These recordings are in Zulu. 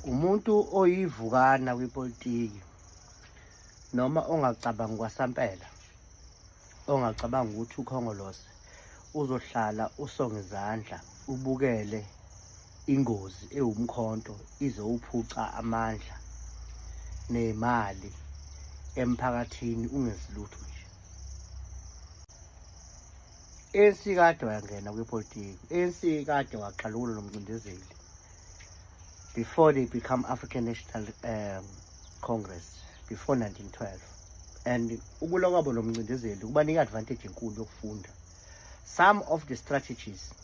Umuntu oyivukana kwipolitiki noma ongacabangi kwasampela, ongacabanga ukuthi uKhongolose uzohlala usonge izandla ubukele ingozi ewumkhonto izowuphuca amandla nemali emphakathini ungenzi lutho nje. ANC kade wangena kwipolitiki, ANC kade waqala ukulwa nomcindezeli before they become African National Congress before 1912, and ukulwa kwabo nomcindezeli kubanika advantage enkulu yokufunda some of the strategies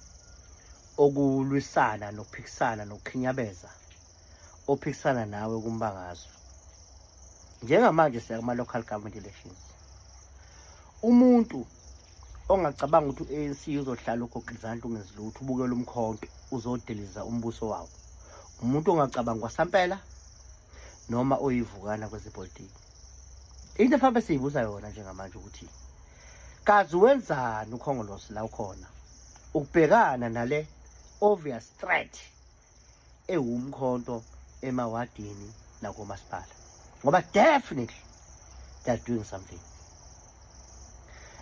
okulwisana nokuphikisana nokukhinyabeza ophikisana nawe kumbangazwe. Njengamanje siya kuma-local government elections. Umuntu ongacabanga ukuthi u-ANC uzohlala ugoqa izandla ungenzi lutho ubukela umkhonto uzodiliza umbuso wawo, umuntu ongacabanga kwasampela noma oyivukana kwezepolitiki. Into efanele siyibuza yona njengamanje ukuthi kazi wenzani uKhongolose la ukhona ukubhekana nale obvious threat ewumkhonto emawadini nakomasipala, ngoba definitely they are doing something.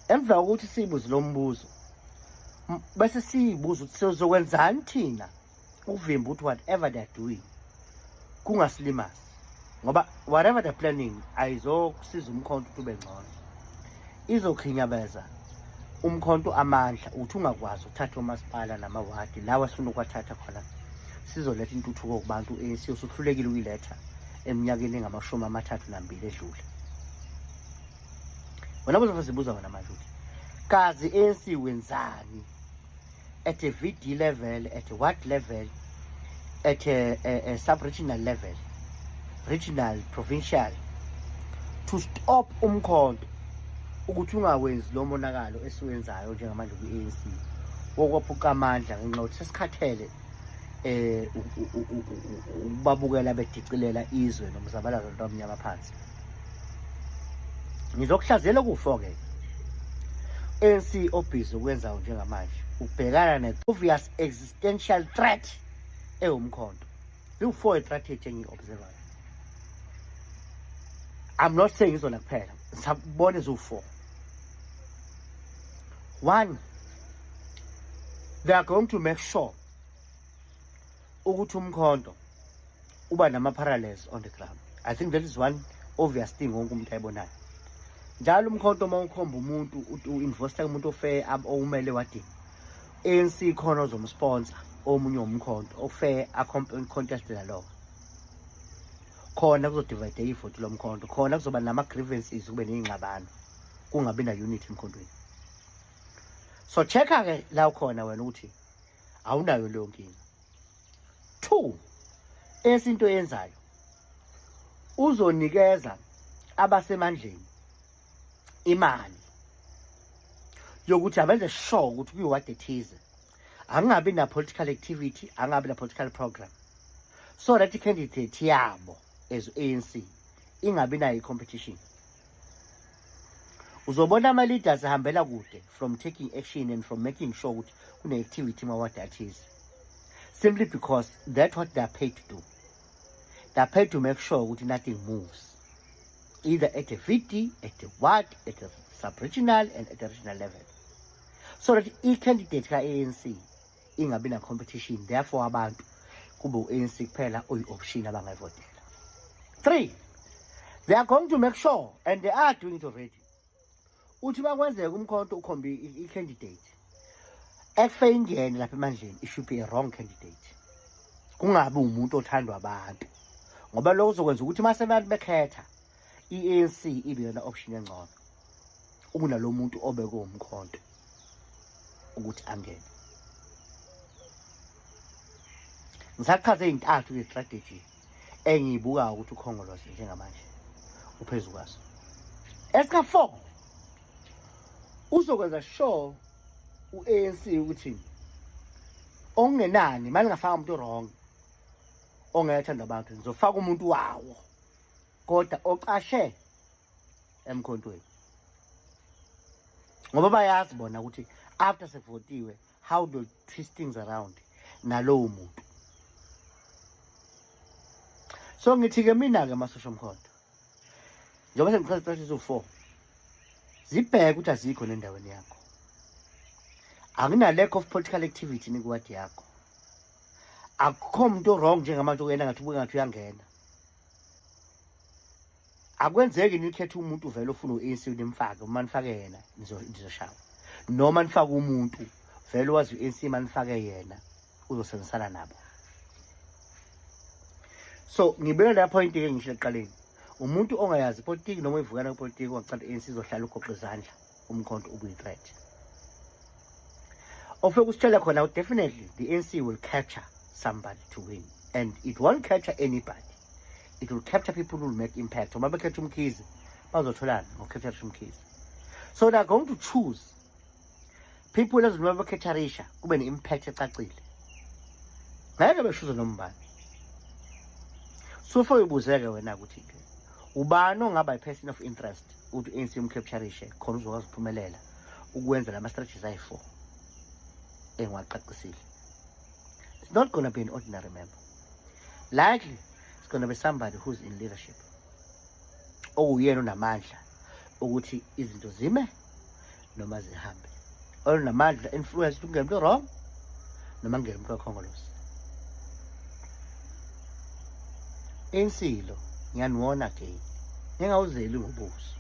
Emva kokuthi siyibuze lo mbuzo, bese siyibuza ukuthi sizokwenzani thina ukuvimba ukuthi whatever they are doing kungasilimazi, ngoba whatever they're planning ayizokusiza umkhonto ukuthi ube ngcono, izokhinyabeza umkhonto amandla ukuthi ungakwazi ukuthatha omasipala namawadi lawa esifuna ukuwathatha khona sizoletha intuthuko kubantu ANC usuhlulekile ukuyiletha eminyakeni engamashumi 32 edlule. Wena buzofa sibuza wena manje ukuthi kazi ANC wenzani at a VD level, at a ward level, at a sub-regional level, regional, provincial, to stop umkhonto ukuthi ungawenzi lo monakalo esiwenzayo njengamanje kwi-ANC wokwephuca amandla, ngenxa yokuthi sesikhathele ukubabukela bedicilela izwe nomzabalazo nto omnyama phansi. Ngizokuhlaziyela kufa-ke ANC obhizi ukwenzayo njengamanje ubhekana ne-obvious existential threat ewumkhonto. Ziwu-four strategy engiyi-observayo. I'm not saying izona kuphela, sabona eziwu-four. One, they are going to make sure ukuthi umkhonto uba nama-parallels on the ground. I think that is one obvious thing wonke umuntu ayibonayo. Njalo umkhonto uma ukhomba umuntu, u-endorsa umuntu ofair owumele wadini, ANC khona ozomsponsor omunye womkhonto ofair acontest nalowo, khona kuzodivide ivoti lomkhonto, khona kuzoba nama-grievances, kube ney'ngxabano, kungabi na-unity emkhontweni. So check-a-ke la ukhona wena ukuthi awunayo leyo nkinga. Two, esinto yenzayo uzonikeza abasemandleni imali yokuthi abenze sure ukuthi kwiwadi ethize angabi na political activity, angabi na political program, so that i-candidate yabo as ANC ingabi nayo i-competition. Uzobona ama-leaders ahambela kude from taking action and from making sure ukuthi kune-activity emawadi athize, simply because that's what they are paid to do. They are paid to make sure ukuthi nothing moves either at the VD, at the ward, at the sub-regional and at the regional level, so that i-candidate ka-ANC ingabi na-competition, therefore abantu kube u-ANC kuphela oyi-option abangayivotela. Three, they are going to make sure, and they are doing it already, uthi makwenzeka umkhonto ukhombe i-candidate ekufe ingene lapha emandleni, it should be a wrong candidate, kungabi umuntu othandwa abantu, ngoba lokho kuzokwenza ukuthi mase abantu bekhetha, i-ANC ibe yona option engcono kunalo muntu obekwe umkhonto ukuthi angene. Ngisachaze ey'ntathu ke-strategy engiyibukayo ukuthi uKhongolose njengamanje uphezu kwaso. Esika-four, uzokwenza sure u-ANC ukuthi okungenani manje ngafaka umuntu wrong ongethanda abantu, ngizofaka umuntu wawo kodwa ocashe emkhontweni, ngoba bayazi bona ukuthi after sevotiwe how they twist things around nalowo muntu. So ngithi-ke mina-ke, masosha omkhonto, njengoba sengichaza istrategy eziwu-four, zibheke ukuthi azikho nendaweni yakho, akuna lack of political activity nikuwadi yakho, akukho muntu o-wrong njengamanje okuyena ngathi ubuke ngathi uyangena. Akwenzeki nikhethe umuntu vele ofuna u-ANC, nimfake. Uma nifake yena, nizoshawa, noma nifake umuntu vele wazi u-ANC, uma nifake yena uzosebenzisana nabo. So ngibeka la point-ke, ngisho ekuqaleni, umuntu ongayazi ipolitiki noma ivukana kwipolitiki ongacala i-ANC izohlala ugoqa izandla, umkhonto ubuyi-threat. Ofike usitshela khona, definitely the ANC will capture somebody to win, and it won't capture anybody, it will capture people who will make impact. Uma bekhetha uMkhize, bazotholana ngokhetha uMkhize. So they are going to choose people ezothi bekhetharisha kube ne-impact ecacile, ngeke beshuze noma ubani. So for ibuzeke wena ukuthi ke ubani ongaba i-person of interest ukuthi u-ANC umcapturishe khona uzokwazi ukuphumelela ukwenza lama strategies ayi-four engiwaqaqisile. It's not gonna be an ordinary member. Likely it's gonna be somebody who's in leadership, okuyena onamandla ukuthi izinto zime noma zihambe, onamandla influence ukuthi kungene umuntu wrong noma kungene umuntu kaKhongolose. Insilo, ngiyaniwona again, ningawuzeli ngobuso.